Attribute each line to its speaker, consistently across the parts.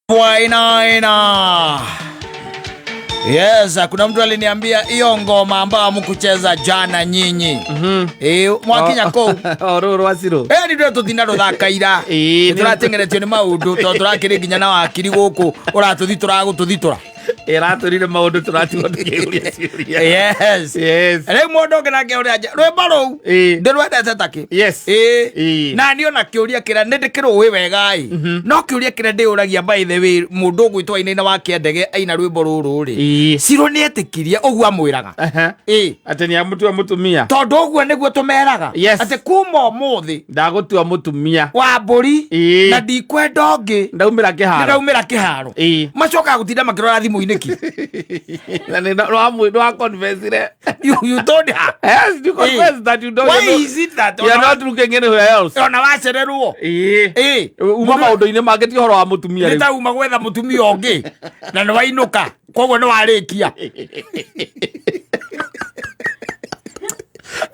Speaker 1: Wainaina. Yes, kuna mtu aliniambia hiyo ngoma ambayo hamkucheza jana nyinyi. Eh, mwakinya kũu.
Speaker 2: O rũrũ rwa Ciro.
Speaker 1: Eh, nĩ ndũĩ tũtina rũthaka ira.
Speaker 2: Ĩĩ,
Speaker 1: Nĩ tũratengeretio nĩ maũndũ tondũ tũrakĩrĩ nginya na wakiri gũkũ ũratũthitora gũtũthitora.
Speaker 2: Ĩratwĩrire maũndũ tũratigwo tũkĩũria ciũria.
Speaker 1: Yes.
Speaker 2: Yes.
Speaker 1: Rĩu mũndũ ũngĩ nake ũrĩa nja rwĩmbo rũu
Speaker 2: Ĩĩ.
Speaker 1: ndĩrwendete takĩ.
Speaker 2: Yes.
Speaker 1: Ĩĩ.
Speaker 2: Ĩĩ.
Speaker 1: Na niĩ ona kĩũria kĩrĩa nĩ ndĩkĩrũĩ wega ĩ. No kĩũria kĩrĩa ndĩũragia by the way mũndũ ũgwĩtwo Wainaina wa Kĩandege aina rwĩmbo rũrũ rĩ.
Speaker 2: Ĩĩ.
Speaker 1: Ciro nĩ etĩkirie ũguo amwĩraga.
Speaker 2: Aha.
Speaker 1: Ĩĩ.
Speaker 2: Atĩ nĩ amũtua mũtumia.
Speaker 1: Tondũ ũguo nĩguo tũmeraga.
Speaker 2: Yes.
Speaker 1: Atĩ kuma ũmũthĩ
Speaker 2: Ndagũtua mũtumia.
Speaker 1: wa mbũri
Speaker 2: Ĩĩ.
Speaker 1: na ndikwenda ũngĩ
Speaker 2: Ndaumĩra
Speaker 1: nĩ
Speaker 2: kĩharo.
Speaker 1: ndaumĩra kĩharo.
Speaker 2: Ĩĩ.
Speaker 1: Macokaga gũtinda makĩrora thimũ-inĩ ki.
Speaker 2: Na nĩ nĩ wa confessire.
Speaker 1: You told her.
Speaker 2: Yes, you confess that you don't.
Speaker 1: Why
Speaker 2: you're not-
Speaker 1: is it that
Speaker 2: You're not looking anywhere else.
Speaker 1: ona wacererwo
Speaker 2: Ĩĩ.
Speaker 1: Ĩĩ.
Speaker 2: Uma maũndũ-inĩ mangĩ ti ũhoro wa mũtumia
Speaker 1: nĩ
Speaker 2: rĩu.
Speaker 1: ta uma gwetha mũtumia ũngĩ na nĩ wainũka koguo nĩ warĩkia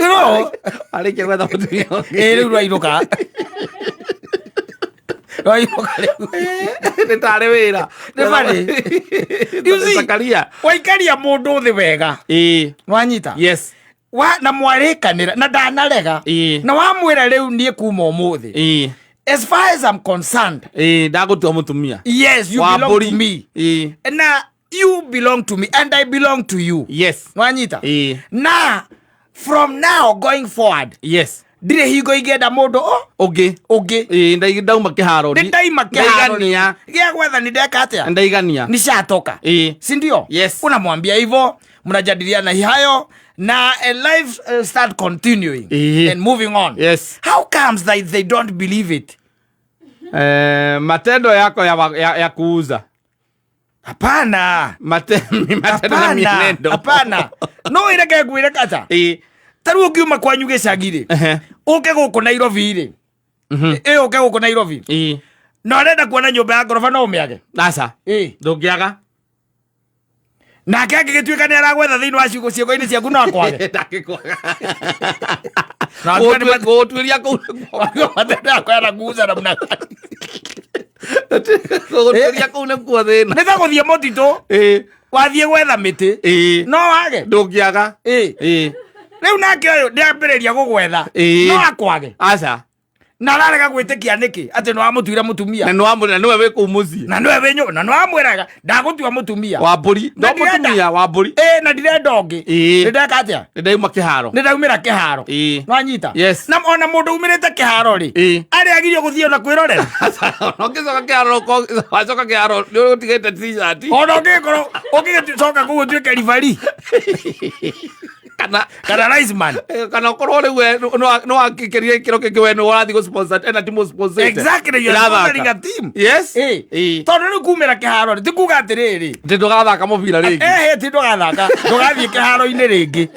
Speaker 1: You know,
Speaker 2: Arĩkia gwetha mũtumia ũngĩ.
Speaker 1: ĩĩ rĩu rwainũka rwainũka rĩu
Speaker 2: Nĩ tarĩ wĩra.
Speaker 1: Nĩ funny. You see?
Speaker 2: Zakaria.
Speaker 1: Waikaria mũndũ thĩ wega
Speaker 2: Ĩĩ.
Speaker 1: nwanyita
Speaker 2: Yes.
Speaker 1: wa na mwarĩkanĩra na ndanarega
Speaker 2: Ĩĩ.
Speaker 1: na wamwĩra rĩu niĩ kuma ũmũthĩ
Speaker 2: Ĩĩ.
Speaker 1: as far as I'm concerned
Speaker 2: Ĩĩ, ndagũtua mũtumia.
Speaker 1: yes you
Speaker 2: Wa
Speaker 1: belong
Speaker 2: mbũri.
Speaker 1: to me
Speaker 2: Ĩĩ.
Speaker 1: na you belong to me and I belong to you
Speaker 2: Yes.
Speaker 1: nwanyita
Speaker 2: Ĩĩ.
Speaker 1: na from now going forward
Speaker 2: Yes.
Speaker 1: ndirĩ hingo ingĩenda mũndũ o
Speaker 2: Ũngĩ.
Speaker 1: ũngĩ
Speaker 2: Ĩĩ, ndauma kĩharo.
Speaker 1: nĩ ndaima kĩharo
Speaker 2: Ndaigania.
Speaker 1: gĩa gwetha nĩ ndeka atĩa
Speaker 2: Ndaigania.
Speaker 1: nishatoka
Speaker 2: Ĩĩ.
Speaker 1: si ndio?
Speaker 2: Yes.
Speaker 1: Unamwambia hivyo, mnajadiliana hayo na a life start continuing
Speaker 2: Ĩĩ.
Speaker 1: and moving on.
Speaker 2: Yes.
Speaker 1: How comes that they don't believe it?
Speaker 2: Eh, matendo yako ya kuuza.
Speaker 1: Hapana.
Speaker 2: Matendo na
Speaker 1: Hapana.
Speaker 2: mienendo.
Speaker 1: Hapana. No ireke ngwĩre kata.
Speaker 2: Ĩĩ.
Speaker 1: Ta rĩu ũngiuma kwanyu gĩcagi rĩ,
Speaker 2: Ehe.
Speaker 1: ũke gũkũ Nairobi rĩ, ĩ ũke gũkũ Nairobi
Speaker 2: Ĩĩ.
Speaker 1: na ũrenda kuona nyũmba ya ngoroba no ũmĩage.
Speaker 2: Aca.
Speaker 1: Ĩ.
Speaker 2: Ndũngĩaga.
Speaker 1: Nake angĩgĩtuĩka nĩ aragwetha thĩinĩ wa ciugo ciĩko-inĩ ciaku no akwage.
Speaker 2: Ndangĩkwaga.
Speaker 1: Na watuĩka nĩ
Speaker 2: Gũtuĩria kũu nĩkuo.
Speaker 1: Matendo yako yanakuuza namna gani?
Speaker 2: Gũtuĩria kũu nĩkuo thĩna.
Speaker 1: Nĩ ta gũthiĩ mũtitũ
Speaker 2: Ĩĩ.
Speaker 1: wathiĩ gwetha mĩtĩ
Speaker 2: Ĩĩ.
Speaker 1: no wage.
Speaker 2: Ndũngĩaga.
Speaker 1: Ĩ.
Speaker 2: Ĩĩ.
Speaker 1: Rĩu nake ũyũ ndĩambĩrĩria gũgwetha
Speaker 2: Ĩĩ.
Speaker 1: no akwage
Speaker 2: Aca.
Speaker 1: na ararega gwĩtĩkia nĩkĩ atĩ nĩ wamũtuire mũtumia
Speaker 2: Na nĩwamwĩra nĩwe wĩ kũu mũciĩ.
Speaker 1: na nĩwe wĩ nyũmba na nĩwamwĩraga ndagũtua mũtumia
Speaker 2: Wa mbũri.
Speaker 1: Na
Speaker 2: No
Speaker 1: ndirenda.
Speaker 2: mũtumia wa mbũri.
Speaker 1: Ĩ, na ndirenda ũngĩ
Speaker 2: Ĩĩ.
Speaker 1: nĩ ndeka atĩa
Speaker 2: Nĩ ndauma kĩharo.
Speaker 1: nĩ ndaumĩra kĩharo
Speaker 2: Ĩĩ.
Speaker 1: nwanyita
Speaker 2: Yes.
Speaker 1: na ona mũndũ umĩrĩte kĩharo rĩ
Speaker 2: Ĩĩ.
Speaker 1: arĩ agirio gũthiĩ ona kwĩrorera
Speaker 2: Ona ũngĩcoka kĩharo wacoka kĩharo nĩ ũtigĩte t-shirt.
Speaker 1: ona ũngĩkorwo ũngĩgĩcoka kũu ũtuĩke ribari
Speaker 2: Kana
Speaker 1: kana riceman
Speaker 2: kana ũkorwo rĩu we nĩ wakĩkĩria gĩkĩro kĩngĩ we nĩ ũrathiĩ gũ-sponsor ena timu sponsor
Speaker 1: exactly you are sponsoring a team
Speaker 2: Yes.
Speaker 1: Ĩĩ.
Speaker 2: Ĩĩ.
Speaker 1: tondũ rĩu kumĩra kĩharo rĩ ti kuga atĩrĩrĩ
Speaker 2: Atĩ ndũgathaka mũbira rĩngĩ.
Speaker 1: ehe ti ndũgathaka ndũgathiĩ kĩharo-inĩ rĩngĩ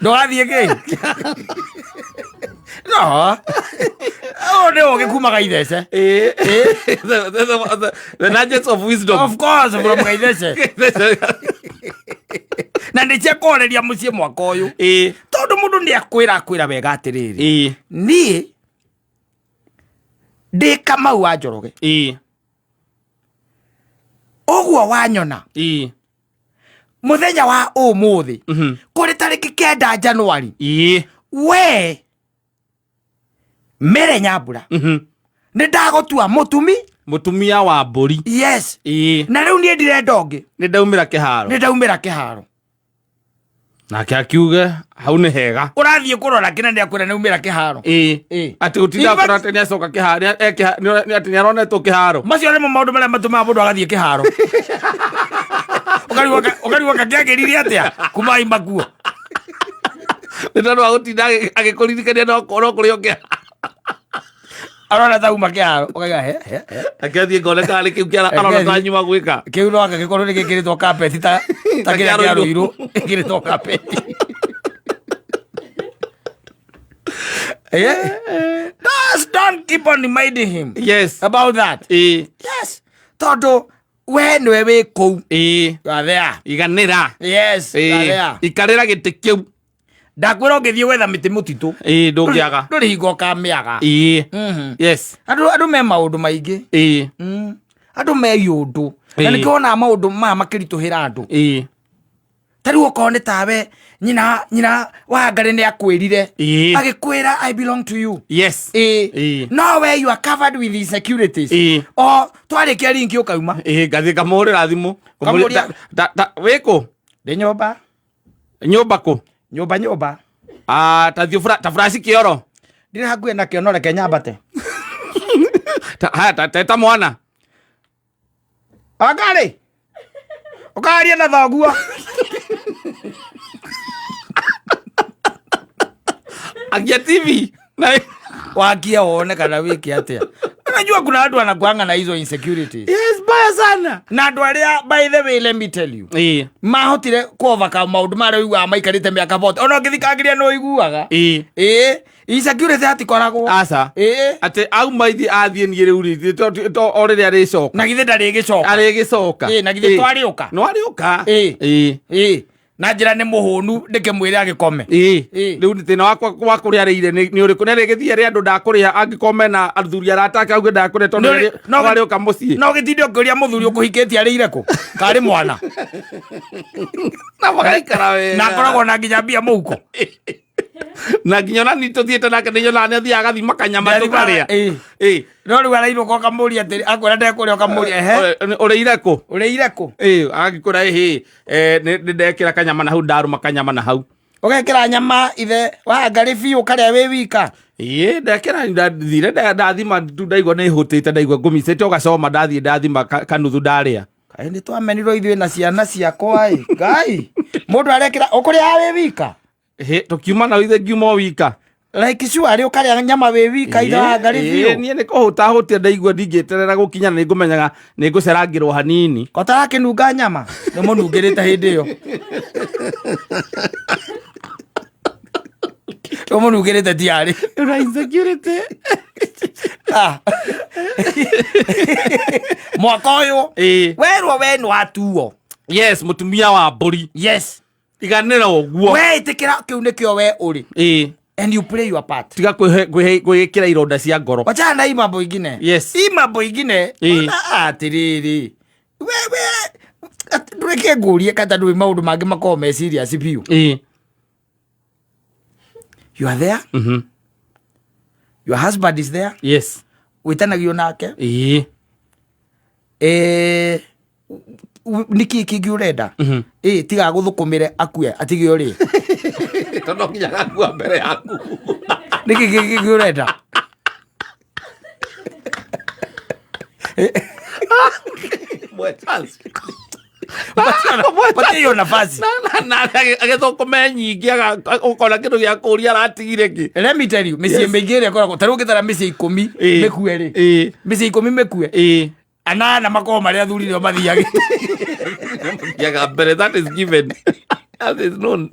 Speaker 1: ndũgathiĩ kĩ no ũyũ nĩ ũgĩ kuma gaithece
Speaker 2: Ĩĩ. The nuggets of wisdom.
Speaker 1: Of course from gaithece na nĩ cia kũhoreria mũciĩ mwaka ũyũ
Speaker 2: Ĩĩ.
Speaker 1: tondũ mũndũ nĩ akwĩra akwĩra wega atĩrĩrĩ
Speaker 2: Ĩĩ.
Speaker 1: niĩ ndĩ Kamau wa Njoroge
Speaker 2: Ĩĩ.
Speaker 1: ũguo wanyona
Speaker 2: Ĩĩ.
Speaker 1: mũthenya wa ũmũthĩ kũrĩ tarĩki 9 Januari
Speaker 2: Ĩĩ.
Speaker 1: we Mere Nyambura nĩ ndagũtua mũtumi
Speaker 2: Mũtumia wa mbũri.
Speaker 1: yes
Speaker 2: Ĩĩ.
Speaker 1: na rĩu niĩ ndirenda ũngĩ
Speaker 2: Nĩ ndaumĩra kĩharo.
Speaker 1: nĩ ndaumĩra kĩharo
Speaker 2: Nake akiuge hau nĩ hega.
Speaker 1: Ũrathiĩ kũrora kĩna nĩ akwĩra nĩ umĩra kĩharo.
Speaker 2: Ĩĩ.
Speaker 1: Ĩĩ.
Speaker 2: Atĩ gũtinda
Speaker 1: In fact-
Speaker 2: akora atĩ nĩ acoka kĩharo, atĩ nĩ aronetwo kĩharo.
Speaker 1: Macio nĩmo maũndũ marĩa matũmaga mũndũ agathiĩ kĩharo. Ũkarigwo kakĩagĩrire atĩa kuma aima kuo.
Speaker 2: Nĩ tondũ wa gũtinda agĩkũririkania no kũrĩ o kĩharo.
Speaker 1: Arona ta uma kĩharo. Ũkaiga he he he.
Speaker 2: Akĩathiĩ ngone kana nĩ kĩu kĩara arona ta nyuma gwĩka.
Speaker 1: Kĩu no angĩgĩkorwo nĩ gĩkĩrĩtwo kapeti ta kĩrĩa kĩa Rũirũ gĩkĩrĩtwo kapeti. Eh? Just don't keep on reminding him
Speaker 2: Yes.
Speaker 1: about that.
Speaker 2: Ĩĩ.
Speaker 1: Yes. Tondũ we nĩwe wĩ kũu.
Speaker 2: Ĩĩ.
Speaker 1: You are there.
Speaker 2: Iganĩra.
Speaker 1: Yes. You are
Speaker 2: Ĩĩ.
Speaker 1: there.
Speaker 2: Ikarĩra gĩtĩ kĩu.
Speaker 1: Ndakwĩra ũngĩthiĩ gwetha mĩtĩ mũtitũ,
Speaker 2: Ĩĩ, ndũngĩaga.
Speaker 1: Ndũrĩ hingo ũkamĩaga.
Speaker 2: Ĩĩ. Yes.
Speaker 1: Andũ me maũndũ maingĩ.
Speaker 2: Ĩĩ.
Speaker 1: Andũ me iũndũ na
Speaker 2: Ĩĩ.
Speaker 1: nĩkĩo wonaga maũndũ maya makĩritũhĩra andũ.
Speaker 2: Ĩĩ.
Speaker 1: Ta rĩu okorwo nĩ tawe nyina wa Ngarĩ nĩ akwĩrire,
Speaker 2: Ĩĩ.
Speaker 1: agĩkwĩra, "I belong to you."
Speaker 2: Yes.
Speaker 1: Ĩĩ.
Speaker 2: Ĩĩ.
Speaker 1: No we, you are covered with insecurities.
Speaker 2: Ĩĩ.
Speaker 1: O twarĩkia ringi ũkauma.
Speaker 2: Ĩĩ, ngathiĩ ngamũhũrĩra thimũ.
Speaker 1: Ũkamũria-
Speaker 2: Wĩkũ?
Speaker 1: Ndĩ nyũmba.
Speaker 2: Nyũmba kũ?
Speaker 1: Nyũmba.
Speaker 2: Ah, ta thiĩ ta furaci kĩoro.
Speaker 1: Ndirĩ hakuhĩ nakĩo, no reke nyambate.
Speaker 2: Haya, teta mwana.
Speaker 1: Wangarĩ, ũkaria na thoguo.
Speaker 2: Agia TV na
Speaker 1: Wakie wone kana wĩke atĩa. Unajua kuna watu wanakuanga na hizo insecurities.
Speaker 2: Yes, baya sana.
Speaker 1: Na andũ arĩa, by the way, let me tell you,
Speaker 2: Ĩĩ.
Speaker 1: mahotire kuovaka maũndũ marĩa ũiguaga maikarĩte mĩaka 40, ona ũngĩthikangĩria no ũiguaga.
Speaker 2: Ĩĩ.
Speaker 1: Ĩĩ, insecurity hatikoragwo.
Speaker 2: Aca.
Speaker 1: Ĩĩ.
Speaker 2: Atĩ auma ithi athiĩ, niĩ rĩu rĩ o rĩrĩa arĩcoka.
Speaker 1: Na githĩ ndarĩgĩcoka?
Speaker 2: Arĩgĩcoka.
Speaker 1: Ĩĩ, na githĩ twarĩũka?
Speaker 2: No arĩũka.
Speaker 1: Ĩĩ.
Speaker 2: Ĩĩ.
Speaker 1: Ĩĩ, na njĩra nĩ mũhũnu, ndĩkĩmwĩre agĩkome.
Speaker 2: Ĩĩ.
Speaker 1: Ĩĩ.
Speaker 2: Rĩu thĩna wakwa wa kũrĩa arĩire nĩ ũrĩkũ? Nĩ arĩgĩthiĩ arĩ andũ ndakũrĩa, angĩkorwo mena athuri arata ake auge ndakũrĩa tondũ no arĩũka mũciĩ.
Speaker 1: No gĩtinde ũkĩũria mũthuri ũkũhikĩtie arĩire kũ karĩ mwana.
Speaker 2: Na magaikara wega.
Speaker 1: Na akoragwo na nginya mbia mũhuko.
Speaker 2: Na nginya ona ni tũthiĩte nake nĩ nyonaga nĩ athiaga agathima kanyama
Speaker 1: Nĩathimaga,
Speaker 2: tũkarĩa.
Speaker 1: ĩĩ.
Speaker 2: Ĩĩ.
Speaker 1: No rĩu arainũka ũkamũria atĩrĩ, akwĩra ndekũrĩa, ũkamũria, ehe.
Speaker 2: Ũrĩire kũ?
Speaker 1: Ũrĩire kũ?
Speaker 2: Ĩĩ, agĩkwĩra ĩhĩ, nĩ ndekĩra kanyama na hau, ndarũma kanyama na hau.
Speaker 1: Ũgekĩra nyama ithe wa ngarĩ biũ ũkarĩa wĩ wika?
Speaker 2: Ĩĩ, ndekĩra, ndathire ndathima tu, ndaigua nĩ hũtĩte, ndaigua ngũmicĩte ũgacoma, ndathiĩ ndathima kanuthu ndarĩa.
Speaker 1: Kaĩ nĩ twamenirwo ithuĩ na ciana ciakwa ĩ ngai, mũndũ arekĩra ũkũrĩa wĩ wika?
Speaker 2: Hĩ, tũkiuma na ithe ngiuma o wika.
Speaker 1: Like sure ũkarĩa nyama wĩ wika, ithe wa ngarĩ
Speaker 2: Ĩĩ,
Speaker 1: biũ?
Speaker 2: Niĩ nĩ kũhũta hũtia, ndaigua ndingĩeterera gũkinya, na nĩngũmenyaga nĩ ngũcerangĩrwo hanini.
Speaker 1: Kotarakĩnunga nyama nĩ mũnungĩrĩte hĩndĩ ĩyo, ũmũnungĩrĩte tiarĩ.
Speaker 2: Una insecurity.
Speaker 1: Ah. Mwaka ũyũ
Speaker 2: Ĩĩ.
Speaker 1: werwo we nĩ watuo.
Speaker 2: Yes, mũtumia wa mbũri.
Speaker 1: Yes.
Speaker 2: Iganĩra ũguo.
Speaker 1: We ĩtĩkĩra kĩu nĩkĩo we ũrĩ
Speaker 2: Ĩĩ.
Speaker 1: and you play your part.
Speaker 2: Tiga kwĩĩkĩra ironda cia ngoro.
Speaker 1: Wachana na hii mambo ingine.
Speaker 2: Yes.
Speaker 1: Hii mambo ingine.
Speaker 2: Ĩĩ.
Speaker 1: Ona atĩrĩrĩ, wewe ndũreke ngũrie kata ndũĩ maũndũ mangĩ makoragwo me serious biũ.
Speaker 2: Ĩĩ.
Speaker 1: You are there, your husband is there.
Speaker 2: Yes.
Speaker 1: Wĩtanagio nake.
Speaker 2: Ĩĩ.
Speaker 1: Nĩkĩ kĩngĩ ũrenda? Ĩ tiga gũthũkũmĩre akue atige ũrĩe.
Speaker 2: Tondũ nginya gakua mbere yaku.
Speaker 1: Nĩkĩ kĩngĩ ũrenda?
Speaker 2: Mwe chance.
Speaker 1: Patia hiyo nafasi.
Speaker 2: Na agĩthũkũme nyingĩ, ũkona kĩndũ gĩa kũria aratigire kĩ.
Speaker 1: Let me tell you, mĩciĩ mĩingĩ ĩrĩa ĩkoragwo ta rĩu ũngĩtara mĩciĩ 10 mĩkue rĩ, mĩciĩ 10 mĩkue, anana makoragwo marĩ athuri nĩo mathiage.
Speaker 2: Mathiaga mbere, that is given, that is known,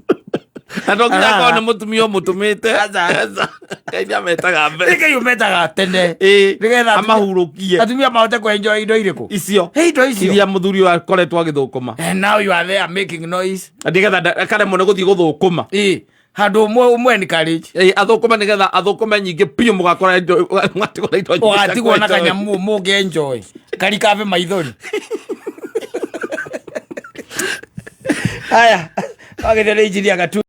Speaker 2: na to nginya akorwo nĩ mũtumia ũmũtũmĩte.
Speaker 1: Aca.
Speaker 2: Aca. Ngai nĩ ametaga mbere.
Speaker 1: Ngai ũmetaga tene
Speaker 2: Ĩĩ.
Speaker 1: nĩgetha
Speaker 2: amahurũkie.
Speaker 1: Atumia mahote kwenjoy indo irĩkũ?
Speaker 2: Icio.
Speaker 1: Hey, indo icio.
Speaker 2: Iria mũthuri ũyũ akoretwo agĩthũkũma.
Speaker 1: And now you are there making noise.
Speaker 2: Nĩgetha akaremwo nĩ gũthiĩ gũthũkũma.
Speaker 1: Ĩ handũ ũmwe ũmwe encourage.
Speaker 2: Ĩĩ, athũkũme nĩgetha athũkũme nyingĩ biũ, mũgakora indo, mũgatigwo na indo nyingĩ cia
Speaker 1: Ũgatigwo na
Speaker 2: kwenjoy.
Speaker 1: kanyamũ mũngĩ enjoy karikabe maithori. Haya, wagĩthio nĩ injinia Gatu.